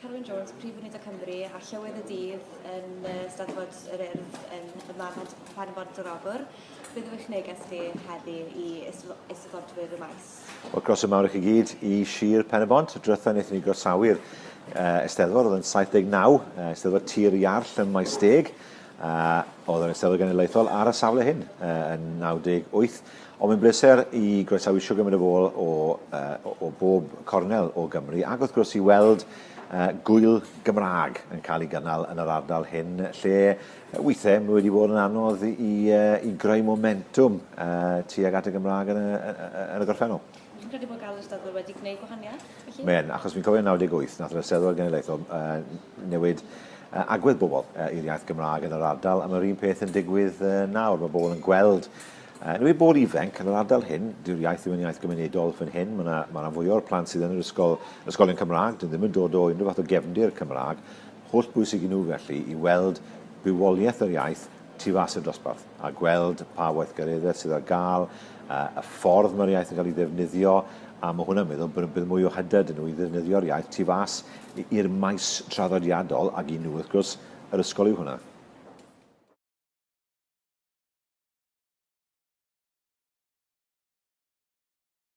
Carwyn Jones, Prif Weinidog Cymru a Llywydd y Dydd yn Eisteddfod yr Urdd yn yma ym Mhen-y-bont ar Ogwr. Beth yw eich neges chi heddi i eisteddfodwyr y maes? Wel, croeso mawr i chi gyd i Sir Pen-y-bont. Drytha wnaethon ni groesawu'r Eisteddfod, oedd yn 79, Eisteddfod Tir Iarll ym Maes Deg. Oedd yn Eisteddfod Genedlaethol ar y safle hyn yn 98. Ond mae'n bleser i groesawu shwd gymaint o bobl o, uh, o, o bob cornel o Gymru, ac wrth gwrs i weld uh, gwyl Gymraeg yn cael ei gynnal yn yr ardal hyn, lle weithiau mae wedi bod yn anodd i, uh, i greu momentwm uh, tuag at y Gymraeg yn y, yn y gorffennol. Fi'n credu bod gael yr Eisteddfod wedi gwneud gwahaniaeth, felly? Mae'n, achos fi'n cofio yn 98, nath yr Eisteddfod Genedlaethol uh, newid uh, agwedd bobl uh, i'r iaith Gymraeg yn yr ardal, a mae'r un peth yn digwydd uh, nawr. Mae bobl yn gweld Uh, yn wedi bod ifanc yn yr ardal hyn, dyw'r iaith ddim yn iaith gymunedol fan hyn, mae yna ma fwy o'r plant sydd yn yr ysgol, ysgolion Cymraeg, dyn ddim yn dod o unrhyw fath o gefndir Cymraeg. Holl bwysig i nhw felly i weld bywoliaeth yr iaith tu fas i'r dosbarth a gweld pa weithgareddau sydd ar gael, y ffordd mae'r iaith yn cael ei ddefnyddio, a mae hwnna'n meddwl bod bydd mwy o hyder dyn nhw i ddefnyddio'r iaith tu fas i'r maes traddodiadol ac i nhw wrth gwrs yr ysgol yw hwnna.